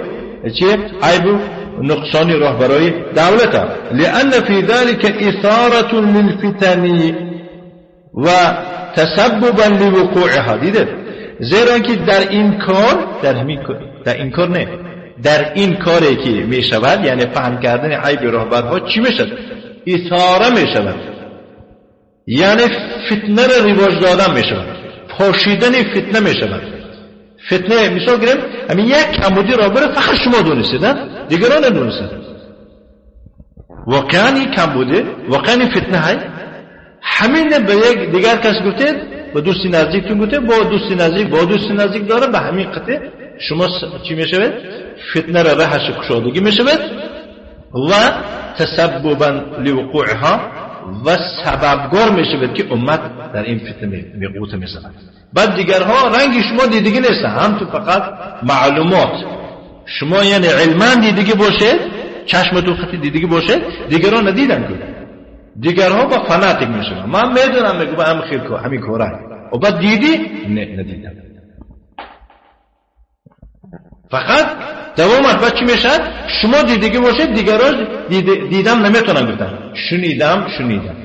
چی عیب نقصان راهبرای دولت، لأن في ذلك إثارة للفتن و تسببا لوقوعها. دیده زیرا که در این کار در این کار نه در این کاری که می شود، یعنی پهن کردن عیب راهبرها چی می شود؟ اثاره می شود، یعنی فتنه را رواج دادن می شود، پاشیدن فتنه می شود. فتنه مثال گیریم همین یک کمبودی راهبر فقط شما دونستید، دیگران ندونستید. واقعا این کمبودی، واقعا این فتنه های همین به یک دیگر کس گفتید، با دوستی نزدیکتون گفتید، با دوستی نزدیک با دوستی نزدیک داره، به همین قطعه شما چی میشود؟ فتنه را رهش کشادگی میشود و تسببا لوقوعها و سببگار میشود که امت در این فتنه میغوطه میشود. بعد دیگرها رنگ شما دیدگی نیست، هم تو فقط معلومات شما یعنی علما دیدگی باشه، چشمتون خطی دیدگی باشه، دیگران ندیدن که دیگرها با فناتیک میشن. من میدونم میگم هم خیر همین کاره، و بعد دیدی نه ندیدم. فقط دوامت بعد چی میشه؟ شما دیدگی باشه، دیگران دیدم نمیتونن گفتن شنیدم شنیدم.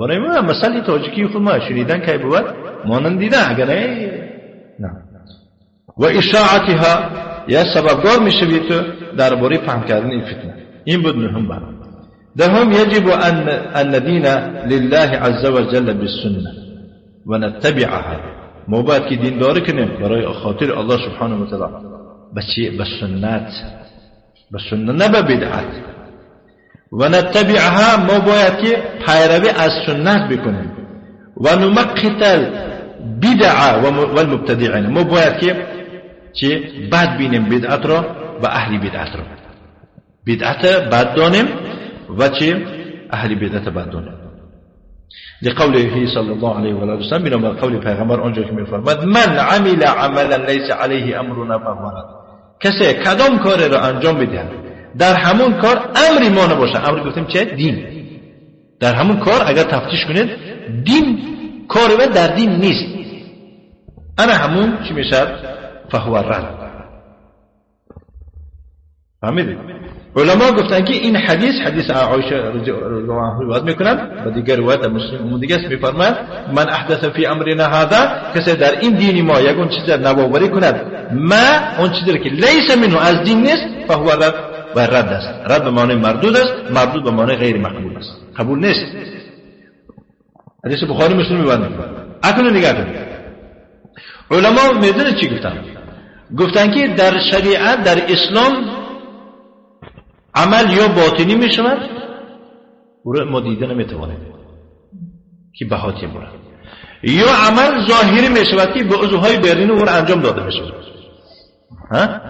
برای ما مثلا تاجیکی خود ما شنیدن کی بود مانند دیدن، اگر نه و اشاعتها یا سببگار میشوی تو درباره فهم کردن این فتنه. این بود مهم. بعد دهم يجب أن ندين لله عز وجل بالسنة ونتبعها. ما باید که دین داری کنیم برای خاطر الله سبحانه و تعالی، بس بالسنت، بالسنة نه به بدعت. و نتبعها ما باید که پیروی از سنت بکنیم. و نمقت البدع والمبتدعين، ما باید که چه بد بینیم بدعت را و اهل بدعت را، بدعت بد دانیم و چه اهل بدعت بد دانیم. لقوله صلی الله علیه و آله و سلم، بنا قول پیغمبر آنجا که میفرماد من عمل عملا لیس علیه امرنا فهو رد. کسی کدام کار را انجام بدهد در همون کار امری ما نباشه، امر گفتیم چه؟ دین. در همون کار اگر تفتیش کنید دین کاری و در دین نیست، انا همون چی میشه؟ فهو رد. فهمیدید؟ علما گفتن که این حدیث حدیث عایشه رضی الله عنها روایت میکنند و دیگر روایت مسلم و دیگه است، میفرماید من احدث فی امرنا هذا، کسی در این دین ما یگون چیز نوآوری کند، ما اون چیزی که لیس منه از دین نیست، فهو رد و رد است. رد به معنی مردود است، مردود به معنی غیر مقبول است، قبول نیست. حدیث بخاری مسلم روایت میکنه. اکنون نگاه کنید علما میدونید چی گفتن؟ گفتن که در شریعت در اسلام عمل یا باطنی می شود، او را ما دیده نمیتوانیم که بهاتی برد، یا عمل ظاهری می شود که به عضوهای بیرونی او را انجام داده می شود.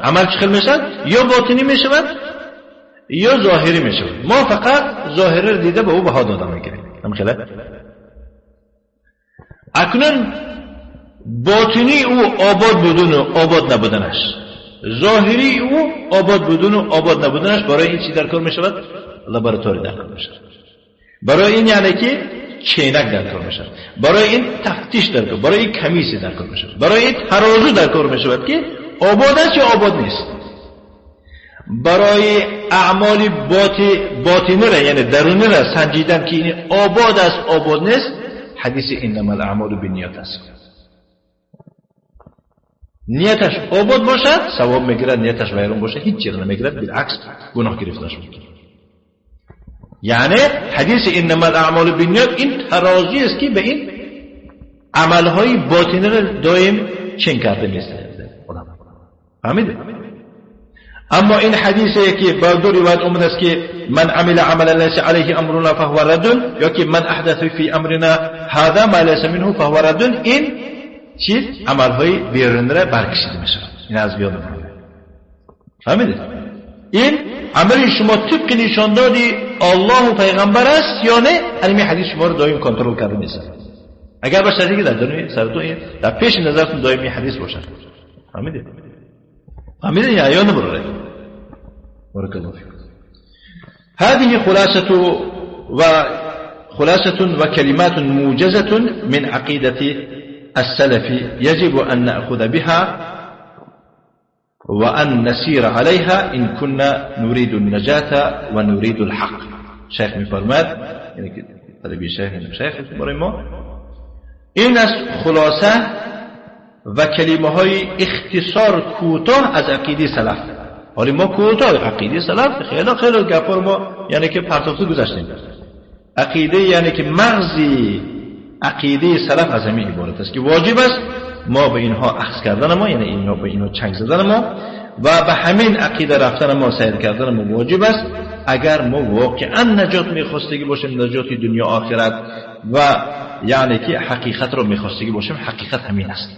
عمل چه می شود؟ یا باطنی می شود یا ظاهری می شود. ما فقط ظاهری را دیده به او بها داده میگیریم. همخیله؟ اکنون باطنی او آباد بودن و آباد نبودنش، ظاهری او آباد بودن و آباد نبودنش برای این چی در کار میشود؟ لابراتوری در کار میشود. برای این یعنی که چینک در کار میشود، برای این تفتیش در کار، برای این کمیسی در کار میشود، برای این ترازو در کار میشود که آباد است یا آباد نیست. برای اعمال باطنه را یعنی درونی را سنجیدن که این آباد است آباد نیست، حدیث انما الاعمال بالنیات است. نیتش آباد باشد ثواب میگیرد، نیتش ویران باشد هیچ چیز نمیگیرد، بالعکس گناه گرفتش میگیرد. یعنی حدیث انما الاعمال بالنیات این ترازی است که به این عملهای باطنه را دائم چنگ کرده نیست. فهمیده؟ اما این حدیثی که با دو روایت آمده است که من عمل عملا ليس عليه امرنا فهو رد، یا که من احدث فی امرنا هذا ما ليس منه فهو رد، این چیز عملهای بیرونی را برکشیده میشود. این از یاد نبرید. فهمیدید؟ این عمل شما طبق نشان دادی الله و پیغمبر است یا نه، این حدیث شما رو دائم کنترل کرده نیست. اگر باشه دیگه در دنیا سرتون در پیش نظرتون دائم حدیث باشه. فهمیدید؟ فهمیدید یا یاد نبرید؟ بارك الله فيكم. هذه خلاصة وكلمات موجزة من عقيدة السلف يجب أن نأخذ بها وأن نسير عليها إن كنا نريد النجاة ونريد الحق. شيخ می‌فرماد یعنی طلبی شیخ شیخ برای ما این است خلاصه و کلمه های اختصار کوتاه از عقیده سلف. حالا ما کوتاه عقیده سلف خیلی خیلی گپار ما یعنی که پرتافته گذاشتیم. عقیده یعنی که مغزی عقیده سلف از همین عبارت است که واجب است ما به اینها اخذ کردن ما، یعنی اینها به اینها چنگ زدن ما و به همین عقیده رفتن ما، سیر کردن ما واجب است. اگر ما واقعا نجات میخواستگی باشیم، نجات دنیا آخرت و یعنی که حقیقت رو میخواستگی باشیم، حقیقت همین است.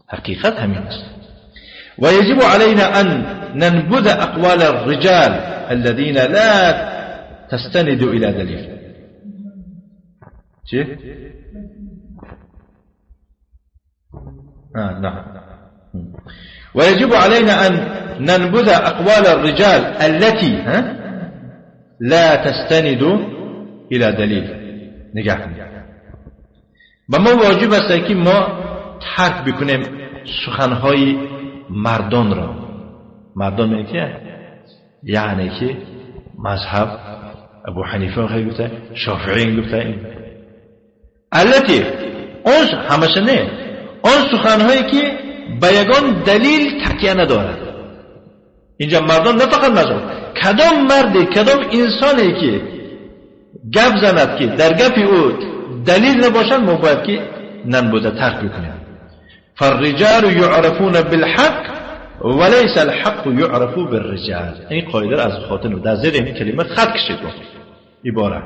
حقیقت همین است. ويجب علينا أن ننبذ أقوال الرجال الذين لا تستند إلى دليل. چه؟ نعم. ويجب علينا أن ننبذ أقوال الرجال التي لا تستند إلى دليل. نگاه کنید. با ما واجب است که ما ترک بکنیم سخنهای مردان را. مردان یعنی که یعنی که مذهب ابو حنیفه خیلی گفته، شافعی گفته، این التي اون همش نه، آن سخنهایی که به یگان دلیل تکیه ندارد. اینجا مردان نه فقط مذهب، کدام مردی، کدام انسانی که گپ زند که در گپ او دلیل نباشد، ما باید که ننبوده ترک بکنیم. فالرجال يعرفون بالحق وليس الحق يعرف بالرجال. این قاعده از خاطر در زیر این کلمه خط کشید عباره.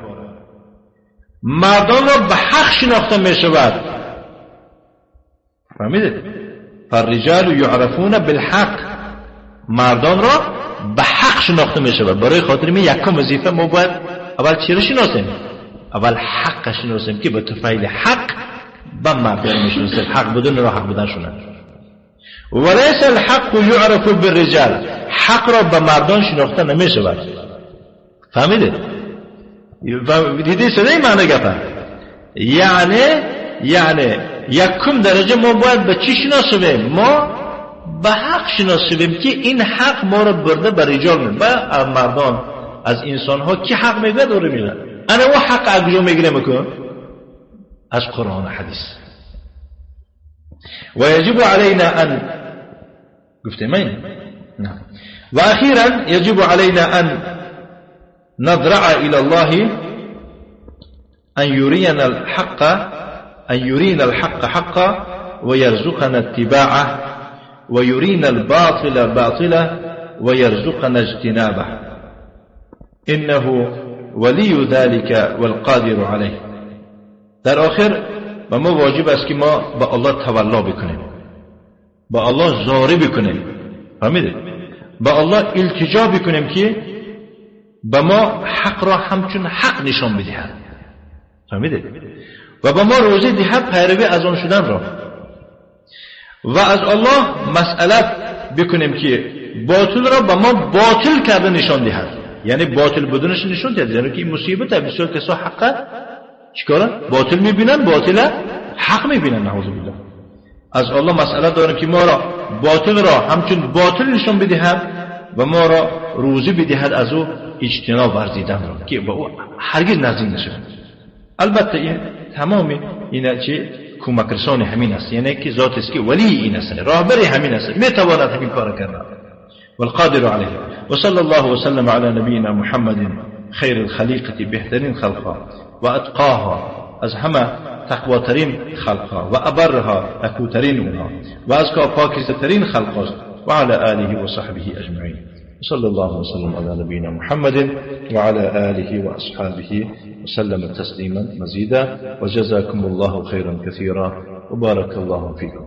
مردان را به حق شناخته می شود. فهمیدید؟ فالرجال يعرفون بالحق، مردان را به حق شناخته می شود. برای خاطر می یکم وظیفه ما باید اول چی را شناسیم؟ اول حق شناسیم که به طفیل حق به مردان میشناسیم، حق بدون را حق بودن شونه. وليس الحق يعرف بالرجال، حق را به مردان شناخته نمی شود. فهمیدید؟ دیدی صدای معنی گپه؟ یعنی یکم درجه ما باید به چی شناسیم؟ ما به حق شناسیم که این حق ما را برده به رجال می، به مردان از انسان ها کی حق میگه دوره میگه. انا او حق از کجا میگیرم؟ کن از قرآن و حدیث. ويجب علينا أن گفتیم نعم. وأخيرا يجب علينا أن نضرع إلى الله أن يرينا الحق، أن يرينا الحق حقا ويرزقنا اتباعه ويرينا الباطل باطلا ويرزقنا اجتنابه إنه ولي ذلك والقادر عليه. در آخر و ما واجب است که ما با الله تولا بکنیم، با الله زاری بکنیم، فهمیدید؟ با الله التجا بکنیم که به ما حق را همچون حق نشان بدهد، فهمیدید؟ و به ما روزی دهد پیروی از آن شدن را، و از الله مسئله بکنیم که باطل را به ما باطل کرده نشان دهد، یعنی باطل بودنش نشان دهد، یعنی که این مصیبت بسیار کسا حقه چیکاره؟ باطل میبینن، باطل حق میبینن، نعوذ بالله. از الله مسئله داریم که ما را باطل را همچون باطل نشان بدهد و ما را روزی بدهد از او اجتناب ورزیدن را که با او هرگز نزدیک نشود. البته این تمام اینا چه کمک رسان همین است، یعنی که ذات است که ولی این است، راهبر همین است، میتواند همین کار کرد والقادر علیه. و صلی الله وسلم علی نبینا محمد خیر الخلیقة، بهترین خلقها و اتقاها، از همه تقواترین خلقها، و ابرها، اکوترین اونها، و از که پاکیزه‌ترین خلقها، و علی آله و صحبه اجمعین. صلى الله وسلم على نبينا محمد وعلى آله وأصحابه وسلم تسليما مزيدا، وجزاكم الله خيرا كثيرا وبارك الله فيكم.